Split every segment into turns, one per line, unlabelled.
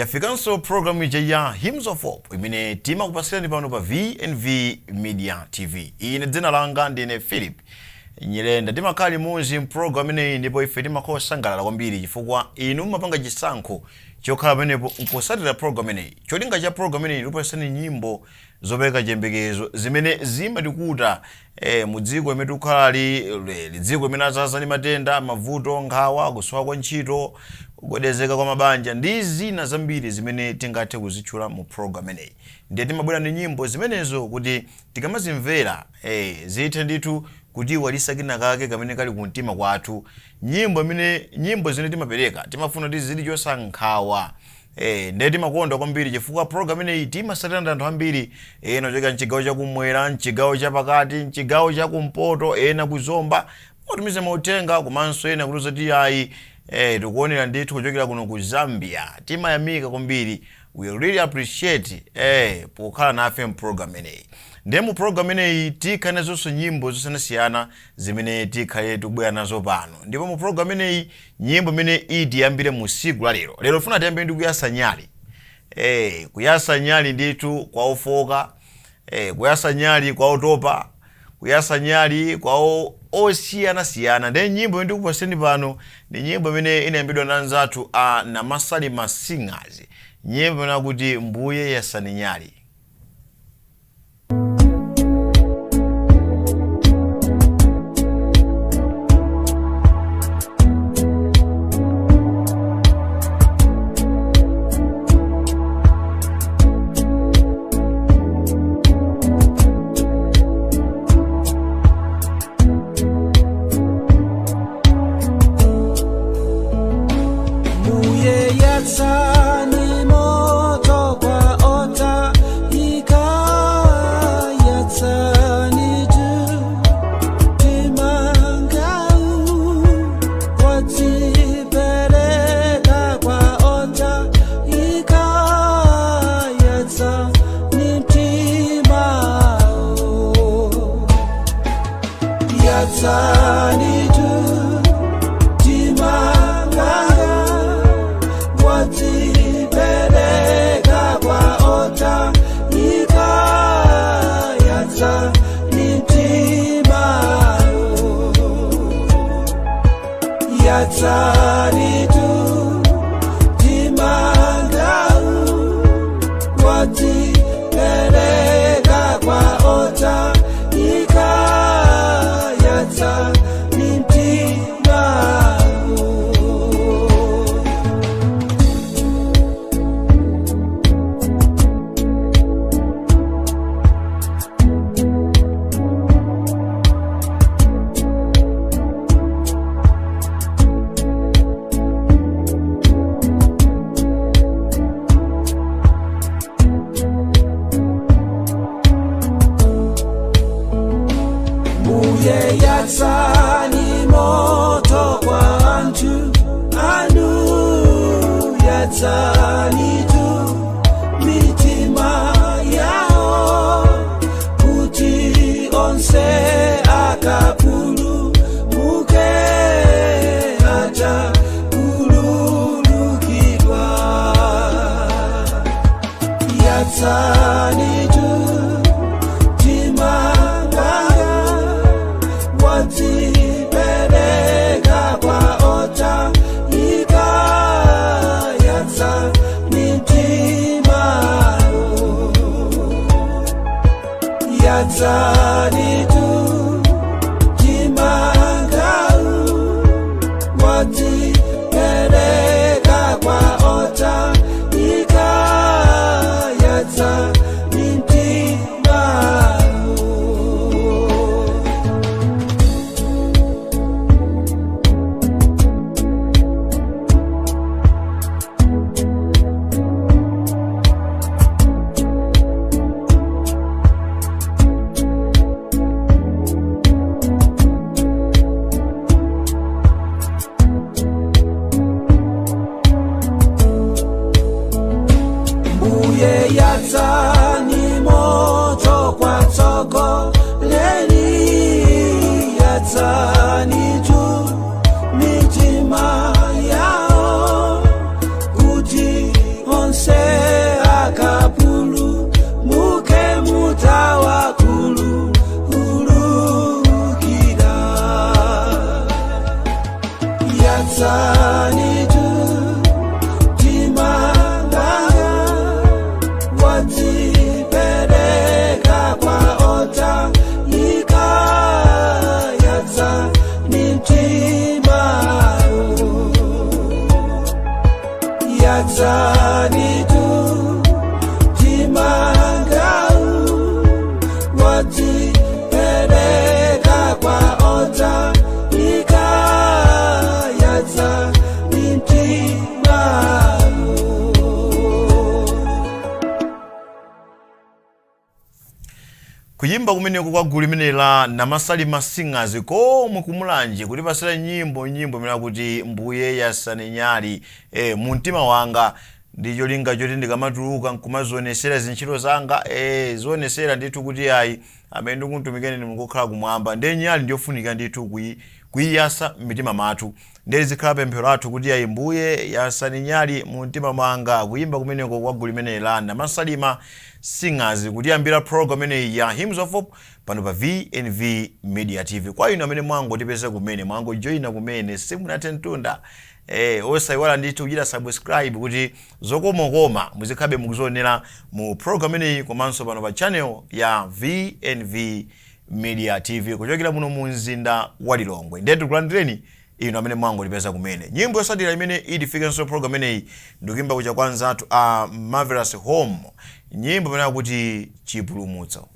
Yafikanso programu ija ya Hymns of Hope imene timakupasirani pano pa VNV Media TV. Ine dzina langa ndine Philip Nyirenda. Timakhala limodzi mpulogalamu imeneyi ndipo ife timakhala osangalala kwambiri chifukwa inu mumapanga chisankho chokhala pamenepo nkusatira programu imeneyi. Cholinga cha programu imeneyi ndikupasirani nyimbo zopereka chiyembekezo zimene zimatikuta mu dziko limene tikukhalali, dziko limene ladzaza ndi matenda, mavuto, nkhawa, kusowa kwa ntchito, kugwedezeka kwa mabanja ndi zina zambiri zimene tingathe kuzitchula mu programu imeneyi. Ndiye timabwera ndi nyimbo zimenezo kuti tikamazimvera zithe ndithu kutiiwalitsa kina kake kamene kali kumtima kwathu. Nyimbo zimene timapereka timafuna kuti zitichotsa nkhawa. Ndiye timakondwa kwambiri chifukwa program imeneyi timasatira ndi anthu ambiri, ena kuchokera mchigawo chakumwera, mchigawo chapakati, mchigawo chakumpoto, ena kuzomba matumiza mauthenga, komanso ena kutiuza kuti ayi, tikuonera ndithu kuchokera kuno ku Zambia. Timayamika kwambiri, we really appreciate pokhala nafe mprogram imeneyi. Ndiye mu program imeneyi tikhale nazonso nyimbo zosiyanasiyana zimene tikhale tikubwera nazo pano. Ndipo mu program imeneyi nyimbo imene itiyambire mu tsiku la lero, lero tifuna tiyambe ndi kuyatsa nyali, kuyatsa nyali ndithu kwa ofoka, kuyatsa nyali kwa otopa, kuyatsa nyali kwa osiyanasiyana. Ndiye nyimbo imene ndikupaseni pano ndi nyimbo imene inayimbidwa ndi anzathu a Namasalima Singers, nyimbo imene akuti Mbuye Yatsani Nyali.
Mbuye yatsani moto kwa otayika, yatsani tu mtima wangawu wadzipereka kwa otayika, yatsani mtimawu, yatsani tu mtima wanga wadzipereka kwa otayika, yatsani mtimawu, yatsani tu mtima wangawu wadzipereka kwa otayika, yatsani mtimawu. Mbuye yatsani moto kwa anthu anu, yatsani tu mitima yawo kuti onse akapulumuke atakhululukidwa. Yatsani tu mtima wanga wadzipereka kwa otayika, yatsani mtimawu, yatsani tu mtima wangawu wadzipereka kwa otayika, yatsani mtimawu. Mbuye yatsani moto kwa atsogoleri, yatsani tu mitima yawo kuti onse Yatsani tu timangau wati pereka kwa ota ika yatsani mtimau.
Kuyimba kumeneko kwa gulu limene la Namasalima Singers komwe kumulanje kutipasira nyimbo imene akuti mbuye yasani nyali mu mtima wanga, ndi cholinga choti ndikamatuluka nkumazionesera zintchito zanga, zionesera ndithu kuti ayi amene ndikuntumikeni ndi mukukhala kumwamba. Ndiye nyali ndiyofunika ndithu kuyiyasa m'mitima mwathu. Ndiye zikhala pemphero lathu kuti ayi mbuye yasani nyali mu mtima mwanga. Kuyimba kumeneko kwa gulu limene la Namasalima Singers kutiyambira program imeneyi ya Hymns of Hope pano pa VNV Media TV. Kwa inu amene mwangotipeza kumene, mwangojoyina kumene, simunathe mtunda, osayiwala ndithu kuchita subscribe kuti zokomakoma muzikhabe mukuzionera mu program imeneyi komanso pano pa channel ya VNV Media TV kuchokera muno mu mzinda wa Lilongwe. Ndiye tikulandireni inu amene mwangotipeza kumene. Nyimbo yotsatira imene itifikenso program imeneyi ndikuimba kucha kwa anzathu a Marvelous Home, nyimbo imene akuti Chipulumutso.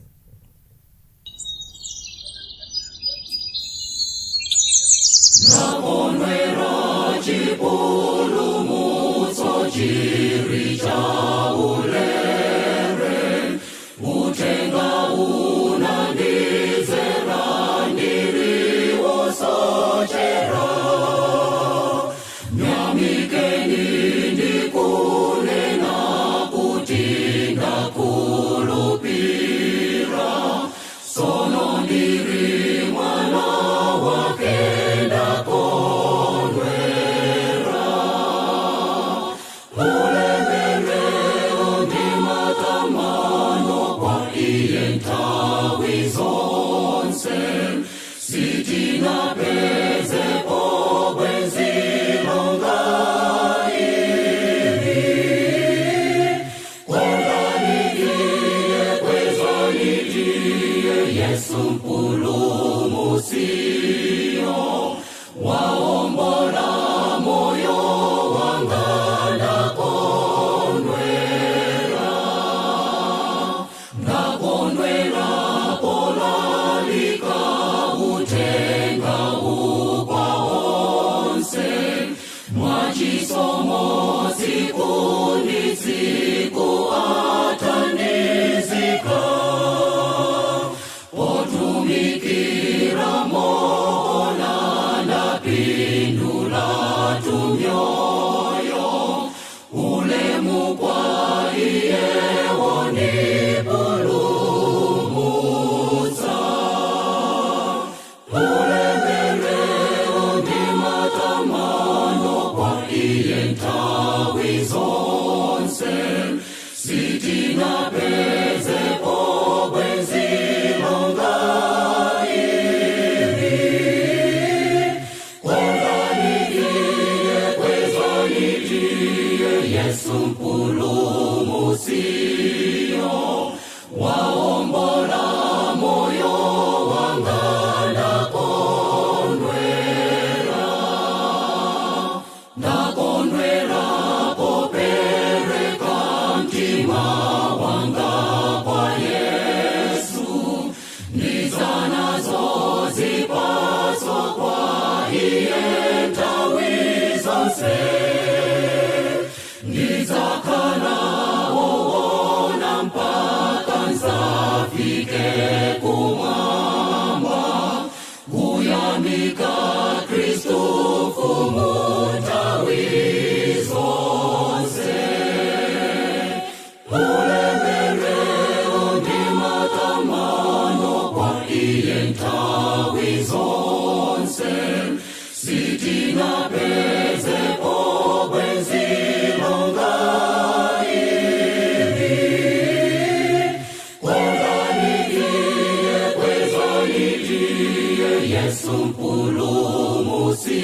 Yesu mpulumutsio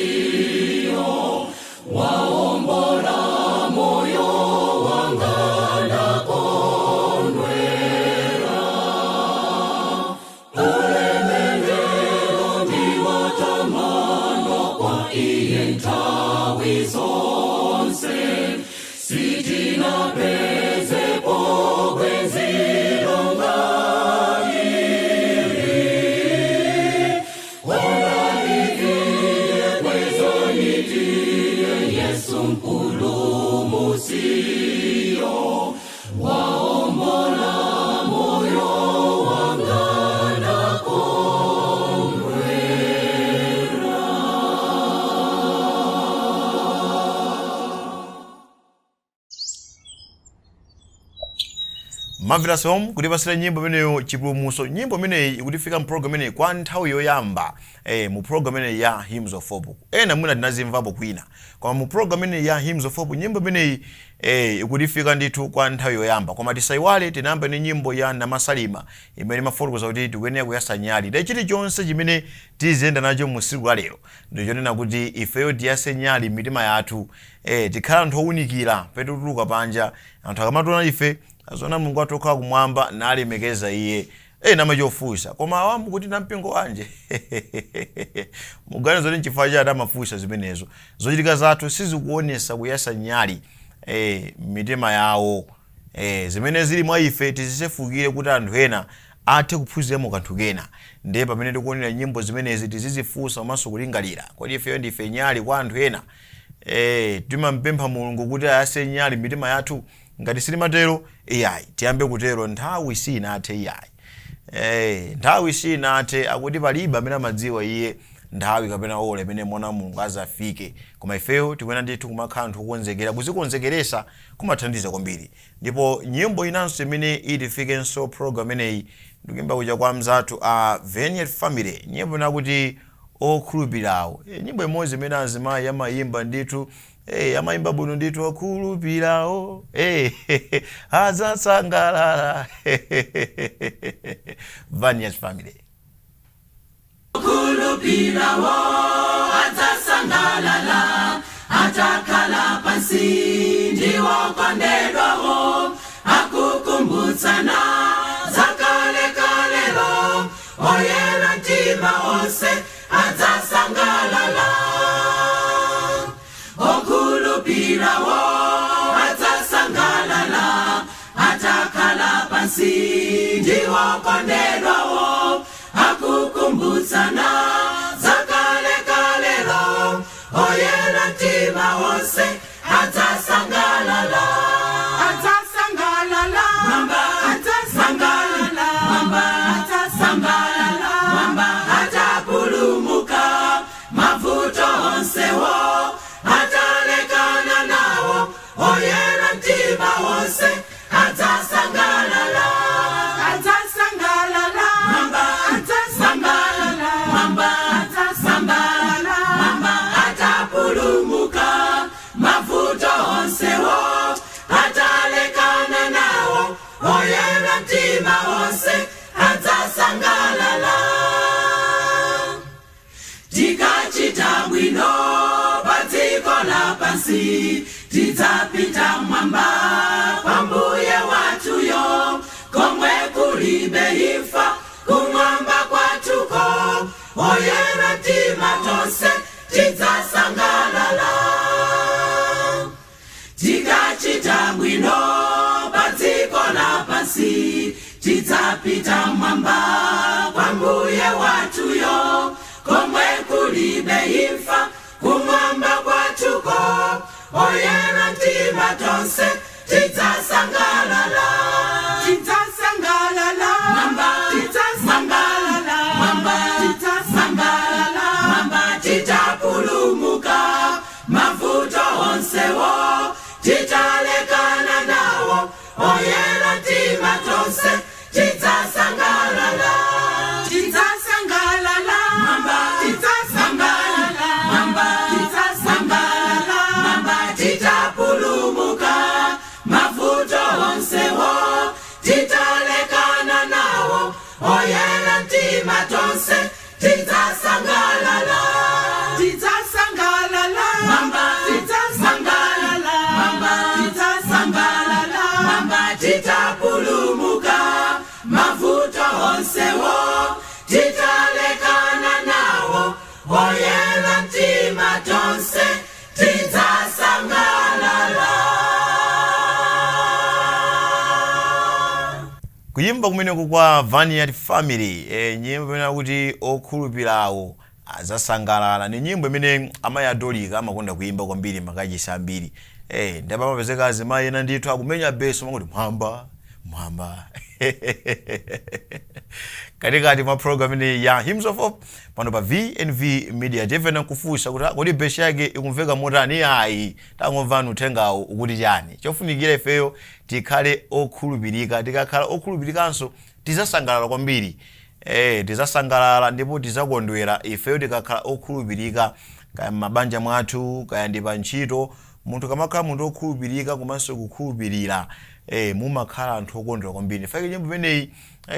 waomba.
Marvelous Home kutipasira nyimbo imeneyo, Chipulumutso. Nyimbo imeneyi ikutifika mu program imeneyi kwa nthawi yoyamba, mu program imeneyi ya Hymns of Hope. Ena mwina tinazimvapo kwina, koma mu program imeneyi ya Hymns of Hope nyimbo imeneyi ikutifika ndithu kwa nthawi yoyamba. Koma tisayiwale, tinayamba ndi nyimbo ya Namasalima imene imafotokoza kuti tikuyenera kuyasa nyali. Ndi chilichonse chimene tiziyenda nacho mu tsiku la lero ndichonena kuti ifeyo tiyase nyali mitima yathu, tikhala anthu owunikira petutuluka panja. Anthu akamationa ife aziona Mulungu wathu okhala kumwamba nalemekeza iye. Namachofunsa, koma awamu kuti na mpingo wanje muganizo kuti nchifukwa chati amafunsa zimenezo? Zochitika zathu sizikuonesa kuyasa nyali mitima yawo. Zimene zili mwa ife tizisefukire kuti anthu ena athe kuphunziramo kanthu kena. Ndiye pamene tikuonera nyimbo zimenezi tizizifunsa komanso kulingalira, kodi ifeyo ndife nyali kwa anthu ena? Timampempha Mulungu kuti ayase nyali mitima yathu? Ngati silimatero, iyayi, tiyambe kutero, nthawi sinathe iyayi. Nthawi sinathe. Akuti palibe amene amadziwa iye nthawi kapena ola imene mwana wa Mulungu azafike, koma ifeyo tikuyenera ndithu kumakhala anthu okonzekera. Kuzikonzekeresa kumathandiza kwambiri. Ndipo nyimbo inanso imene itifikenso program imeneyi ndikuimba kuja kwa mzathu a Vineyard Family, nyimbo inakuti Okhulupirawo. Nyimbo imodzi imene azimayi amayimba ndithu, amayimba bwino ndithu. Okhulupirawo azasangalala. Vineyard Family.
Okhulupirawo adzasangalala atakhala pansi ndiwokondedwawo, akukumbutsana zakalekalelo. Oyera mtima onse adzasangalala. Okhulupirawo adzasangalala atakhala pansi ndiwokondedwawo, akukumbutsana zakalekalelo. Oyera mtima wonse adzasangalala, adzasangalala mwamba, adzasangalala mwamba, adzasangalala mwamba, atapulumuka mavuto onsewo, atalekana nawo. Oyera mtima wonse adzasangalala, adzasangalala mwamba, adzasangalala mwamba, adzasangalala mwamba, atapulumuka mavuto onsewo, atalekana nawo. Oyera mtima wonse adzasangalala. Tikachita bwino pa dziko lapansi, tidzapita mwamba kwa Mbuye wathuyo, komwe kulibe imfa, kumwamba kwathuko. Oyera mtima tonse tidzasangalala. Tikachita bwino pa dziko lapansi, tidzapita mwamba kwa Mbuye wathuyo, komwe kulibe imfa, kumwamba kwathuko. Oyera mtima tonse tidzasangalala, tidzasangalala mwamba, tidzasangalala mwamba, tidzasangalala mwamba, titapulumuka mavuto onsewo, titalekana nawo. Oyera mtima tonse tidzasangalala, tidzasangalala mwamba, tidzasangalala mwamba, tidzasangalala mwamba, titapulumuka mavuto onsewo, titalekana nawo. Oyera mtima tonse tidzasangalala, tidzasangalala mwamba, tidzasangalala mwamba, tidzasangalala mwamba, titapulumuka mavuto onsewo, titalekana nawo. Oyera mtima tonse tidzasangalala.
Kuyimba kumeneko kwa Vineyard Family, nyimbo imene akuti Okhulupirawo. Azasangalala ni nyimbo imene amayi adolika amakonda kuimba kwambiri makachisi ambiri. Ndipo amapezeka azimayi ena ndithu akumenya beso makuti mwamba mwamba katikati mwa program ineyi ya Hymns of Hope pano pa VNV Media TV. Nkufunsa kuti, "Ah, kodi beso yake ikumveka motani?" Ayi, tangomvani uthengawo ukuti chani. Chofunikira ifeyo tikhale okhulupirika. Tikakhala okhulupirikanso tizasangalala kwambiri. Tizasangalala ndipo tizakondwera ifeyo tikakhala okhulupirika, kaya m'mabanja mwathu, kaya ndi pa ntchito. Munthu kamakhala munthu okhulupirika komanso kukhulupirira, mumakhala anthu okondwera kwambiri. Fake nyimbo imeneyi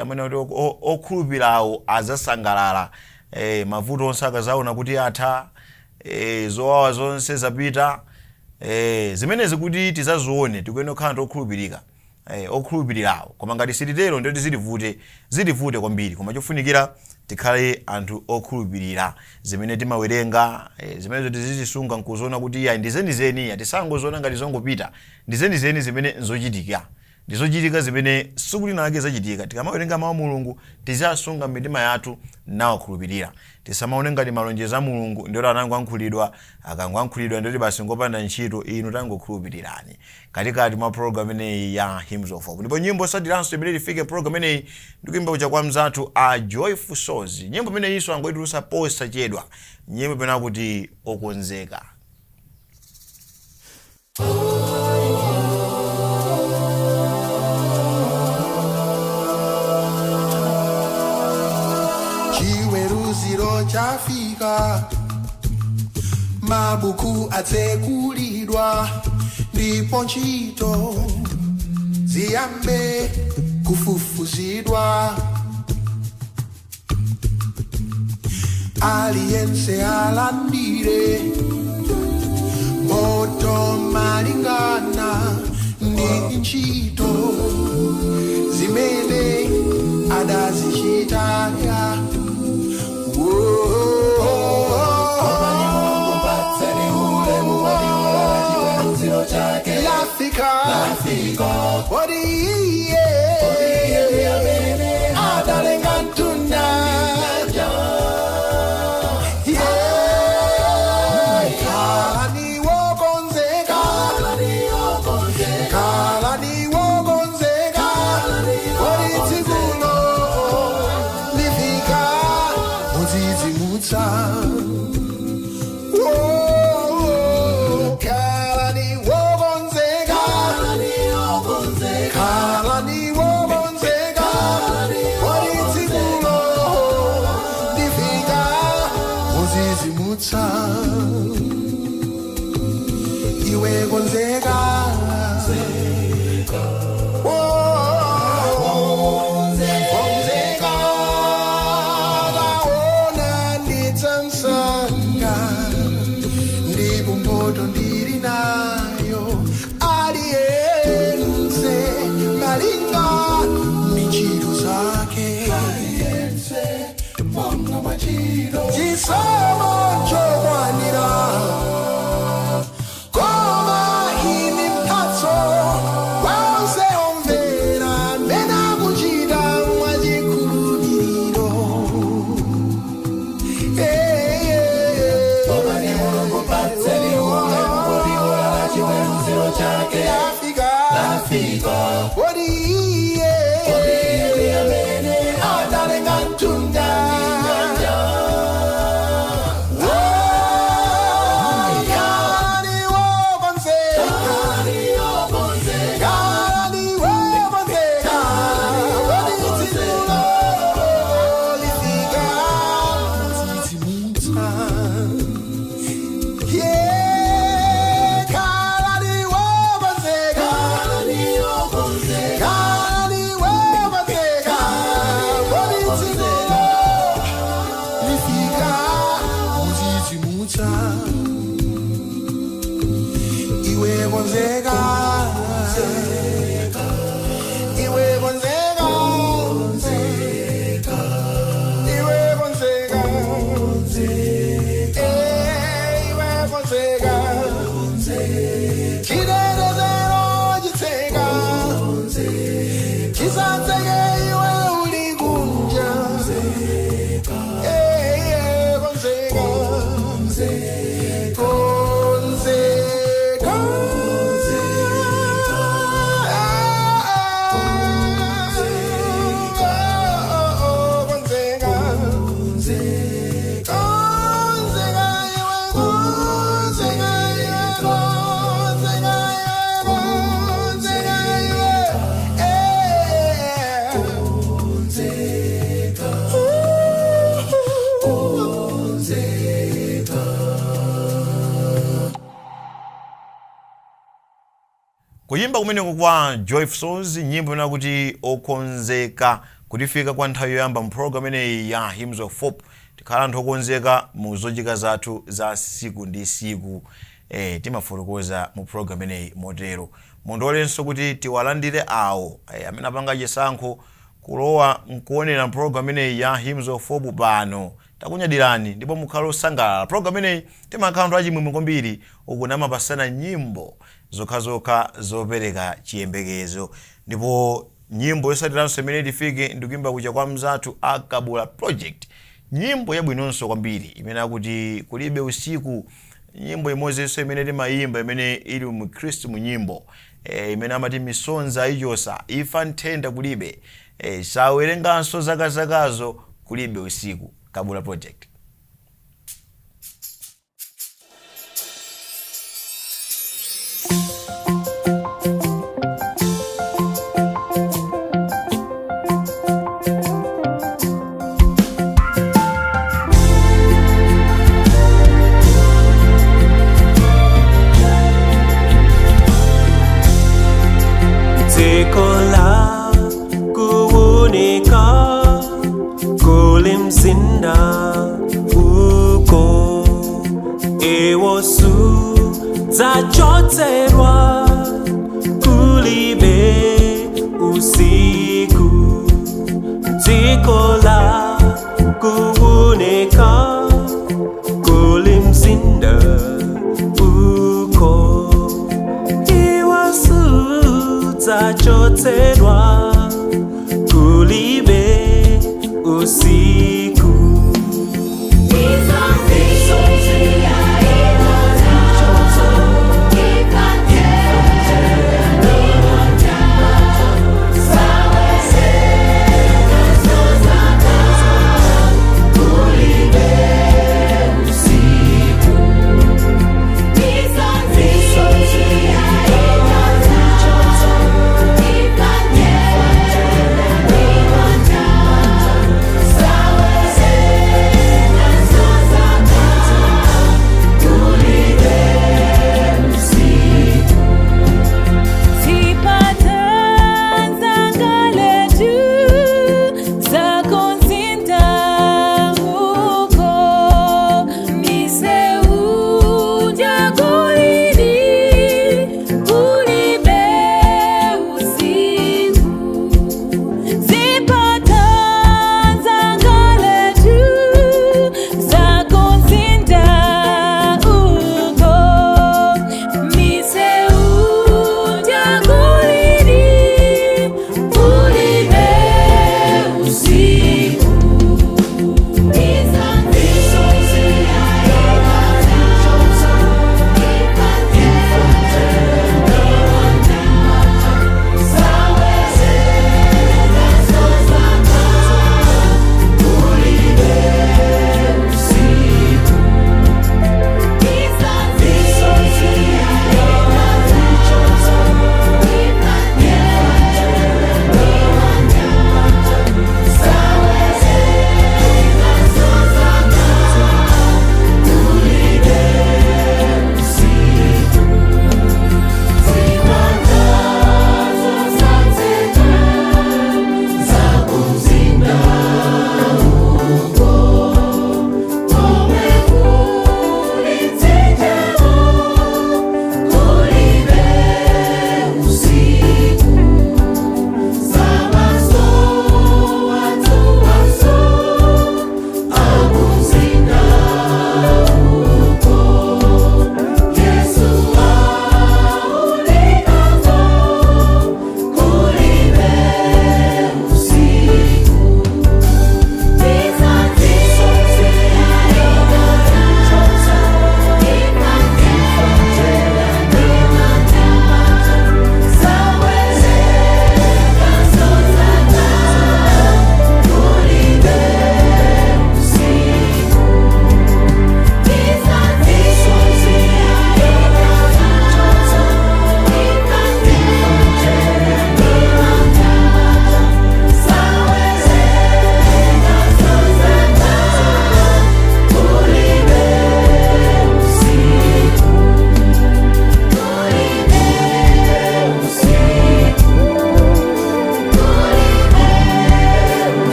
amene kuti okhulupirawo azasangalala. Mavuto onse akazaona kuti atha, zowawa zonse zapita. Zimenezi kuti tizazione tikuyenera kukhala anthu okhulupirika, okhulupirirawo. Koma ngati sititero, ndiyoti zilivute, zilivute kwambiri. Koma chofunikira tikhale anthu okhulupirira zimene timawerenga, zimenezo tizizisunga nkuzoona kuti iya, ndizenizeni, iya, tisangoziona ngati zongopita. Ndizenizeni zimene nzochitika, ndizochitika zimene siku linake zachitika. Tikamawerenga mawu a Mulungu tiziasunga m'mitima yathu nawakhulupirira. Tisamaone ngati malonjezo a Mulungu ndiyoti anangoyankhulidwa, akangoyankhulidwa ndiyoti basi ngopanda ntchito. Inu tangokhulupirirani katikati mwa program ineyi ya Hymns of Hope. Ndipo nyimbo osatiranso imene tifike program ineyi ndikuimba kucha kwa mzathu a Joyful Souls. Nyimbo imeneyinso angoitulusa posachedwa, nyimbo imene akuti Okonzeka.
Chiweruziro chafika, mabuku atsekulidwa, ndipo ntchito ziyambe kufufuzidwa. Aliyense alandire moto malingana ndi ntchito zimene adazichita. Lafika, kodi iye adalenga mtunda? Khalani wokonzeka, khalani wokonzeka, kodi tsikulo lifika mudzidzimutsa. Oh, khalani wokonzeka, khalani wokonzeka, kodi tsikulo lifika mudzidzimutsa. Iwe konzeka. Oh, konzeka, taona ndidza msanga, ndipo mphotho ndili nayo, aliyense malinga ndi ntchito zake. Chisomo chokwanira, koma ini mphatso wonse omvera mene akuchita mwachikhulupiriro. Lafika, kodi iye adalenga mtunda? Khalani wokonzeka, khalani wokonzeka, kodi tsikulo lifika mudzidzimutsa. Yeah, khalani wokonzeka, khalani.
Kuyimba kumeneko kwa Joyful Souls, nyimbo imene kuti "Okonzeka", kutifika kwa nthawi yoyamba mpulogalamu imeneyi ya Hymns of Hope. Tikhala anthu okonzeka mu zochitika zathu za siku ndi siku. Timafotokoza mu program imeneyi motero. Mundilolenso kuti tiwalandire awo amene apanga chisankho kulowa nkuonera program imeneyi ya Hymns of Hope pano. Takunyadirani ndipo mukhale osangalala. Program imeneyi timakhala anthu achimwemwe kwambiri, uku namapasana nyimbo zokhazokha zopereka chiyembekezo. Ndipo nyimbo yosatiranso imene tifike ndikuimba kucha kwa mzathu a Kabula Project, nyimbo yabwinonso kwambiri imene akuti "Kulibe Usiku", nyimbo imodzinso imene timayimba imene ili mu Khristu mu nyimbo imene amati misonzi ayichosa, imfa nthenda kulibe, sawerenganso zakazakazo, kulibe usiku. Kabula Project.
Dziko la kuwunika, kuli mzinda uko, iwo sudzachotsedwa, kulibe usiku. Dziko la kuwunika, kuli mzinda uko, iwo sudzachotsedwa, kulibe usiku.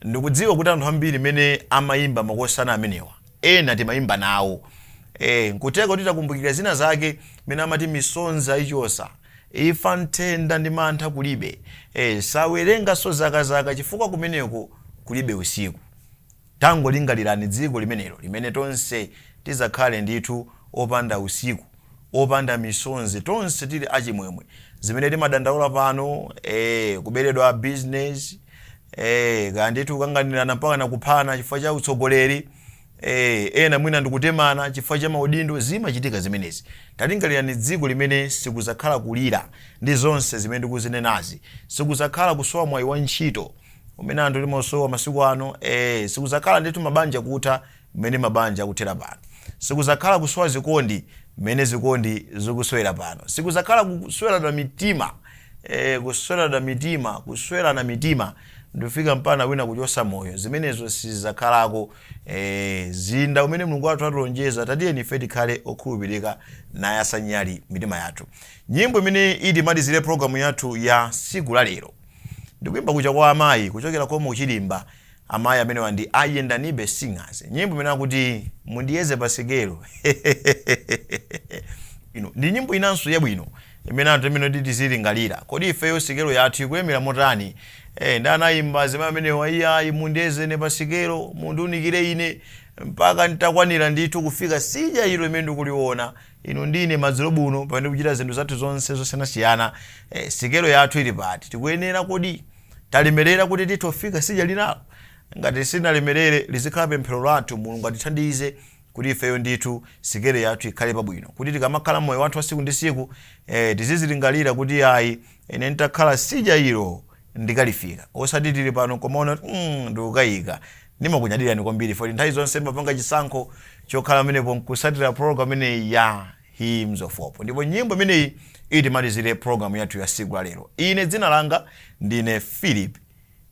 Ndikudziwa kuti anthu ambiri mene amayimba makosana amenewa, ena timayimba nawo. Nkuteka kuti takumbukira zina zake mene amati misonzi ichosa, ifa, nthenda ndi mantha kulibe, sawerenganso zakazaka chifukwa kumeneko kulibe usiku. Tangolingalirani dziko limenelo limene tonse tizakhale ndithu opanda usiku, opanda misonzi, tonse tili achimwemwe. Zimene timadandaula pano, kuberedwa business, kaya ndithu kukanganirana mpaka nakuphana chifukwa cha utsogoleri, ena mwina ndikutemana chifukwa cha maudindo, zimachitika zimenezi. Talingalirani dziko limene sikuzakhala kulira ndi zonse zimene ndikuzinenazi, sikuzakhala kusowa mwayi wa ntchito umene anthu timasowa masiku ano, sikuzakhala ndithu mabanja kutha mmene mabanja akuthera pano, sikuzakhala kusowa zikondi mmene zikondi zikusowera pano, sikuzakhala kuswerana mitima, kuswerana mitima, kuswerana mitima ndifika mpana wina kuchosa moyo, zimenezo sizakhalako. Zinda umene Mulungu wathu atilonjeza, tatiyeni ife tikhale okhulupirika naye asanyali mitima yathu. Nyimbo imene itimalizire programu yathu ya siku la lero ndikuimba kucha kwa amayi kuchokera komwe kuchilimba. Amayi amenewa ndi Ayendanibe Singers. Nyimbo imene akuti "Mundiyeze Pasikelo". Ino ndi nyimbo inanso yabwino imene anthu imene titi tizilingalira, kodi ifeyo sikelo yathu ikulemera motani? Ndi anayimba zimene amenewa, iyayi, mundiyezene pasikelo, mundiunikire ine mpaka nditakwanira ndithu kufika sija ilo imene ndikuliona ino. Ndine madzulo buno pamene kuchita zinthu zathu zonse zosiyanasiyana, sikelo yathu ili pati? Tikuyenera kodi talemerera kuti titofika sija linalo? Ngati sinalemerere, lizikhala pemphero lathu, Mulungu atithandize kuti ifeyo ndithu sikelo yathu ikhale pabwino, kuti tikamakhala moyo wathu wa siku ndi siku, tizizilingalira kuti ayi, ine nditakhala sija ilo ndikalifika, osati tili pano komaona ndikukayika. Ndimakunyadirani kwambiri foti nthawi zonse mapanga chisankho chokhala pamenepo nkusatira program imeneyi ya Hymns of Hope, ndipo nyimbo imeneyi itimalizire program yathu ya siku la lero. Ine dzina langa ndine Philip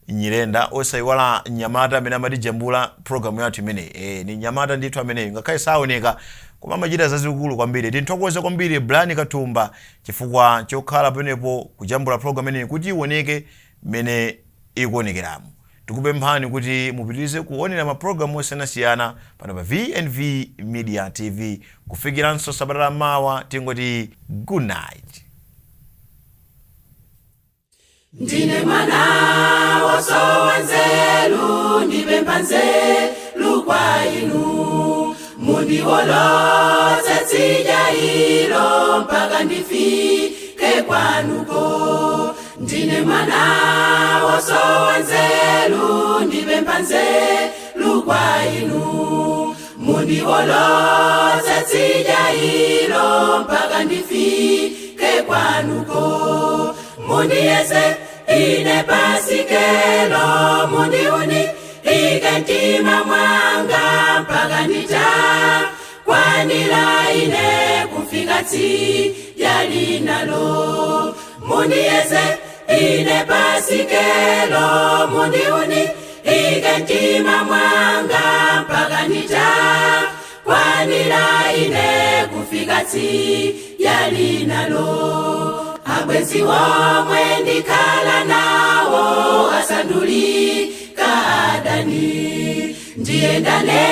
Nyirenda. Osayiwala mnyamata amene amatijambula program yathu imeneyi, ni mnyamata ndithu ameneyi, ngakhale saoneka koma amachita zazikulu kwambiri. Tinthokoze kwambiri Brian Katumba chifukwa chokhala pamenepo kujambula program imeneyi kuti ioneke mmene ikuonekeramo. Tikupemphani kuti mupitirize kuonera mapulogalamu osiyanasiyana pano pa VNV Media TV. Kufikiranso sabata la mawa, tingoti good night.
Ndine mwana wosowa nzeru, ndipempha nzeru kwa inu, mundiwolotse tsidya ilo mpaka ndifike kwanuko. Ndine mwana wosowa nzeru, ndipempha nzeru kwa inu, mundiwolotse tsidya ilo mpaka ndifike kwanuko. Mundiyeze ine pasikelo, mundiuni ike mtima mwanga mpaka nditakwanira ine kufika tsidya linalo. Mundiyeze ine pasikelo, mundiuni ike mtima mwanga mpaka nditakwanira ine kufika tsidya linalo. Abwenzi womwe ndikhala nawo asandulika adani, ndiyendane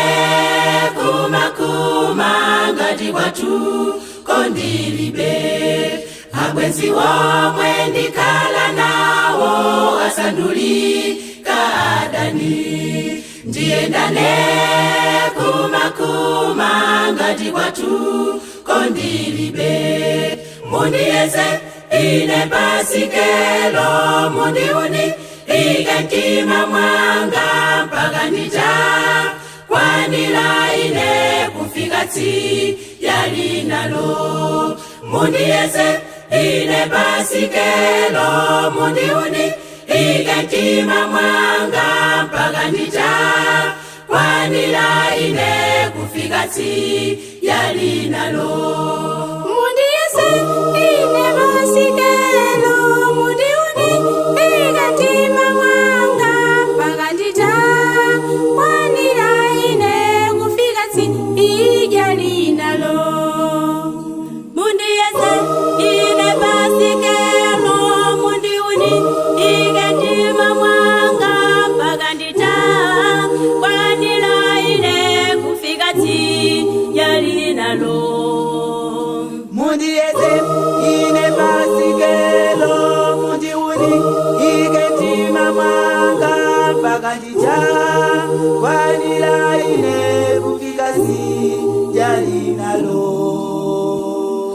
kumakuma ngati kwathu kondilibe. Abwenzi womwe ndikhala nawo asandulika adani, ndiyendane kumakuma ngati kwathu kondilibe. Mundiyeze ine pasikelo, mundiuni ike mtima mwanga mpaka nditakwanira ine kufika tsidya linalo. Mundiyeze ine pasikelo, mundiuni ike mtima mwanga mpaka nditakwanira ine kufika tsidya linalo.
Mundiyeze ine pasikelo, mundiuni ike mtima mwanga mpaka nditakwanira ine kufika tsidya linalo. Mundiyeze ine pasikelo, mundiuni ike mtima mwanga mpaka.
Tsidya linalo.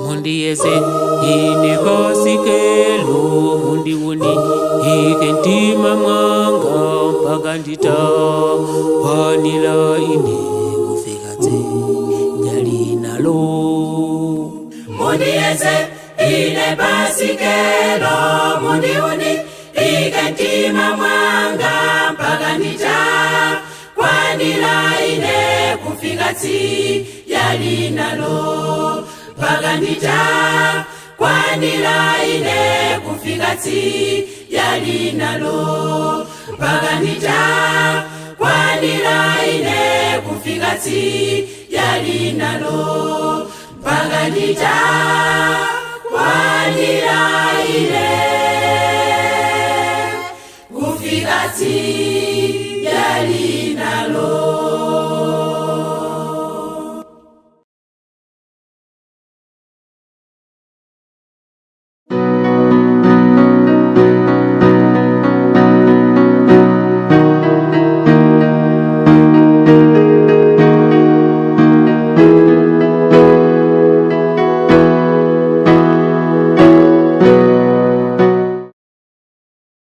Mundiyeze ine basikelo, mundiuni ike mtima mwanga mpaka nditakwanira ine kufika tsidya linalo.
Mundiyeze ine basikelo, mundiuni ike mtima mwanga mpaka nditakwanira ine kufika tsidya linalo, mpaka nditakwanira ine kufika tsidya linalo, mpaka nditakwanira ine kufika tsidya linalo, mpaka nditakwanira ine kufika tsidya.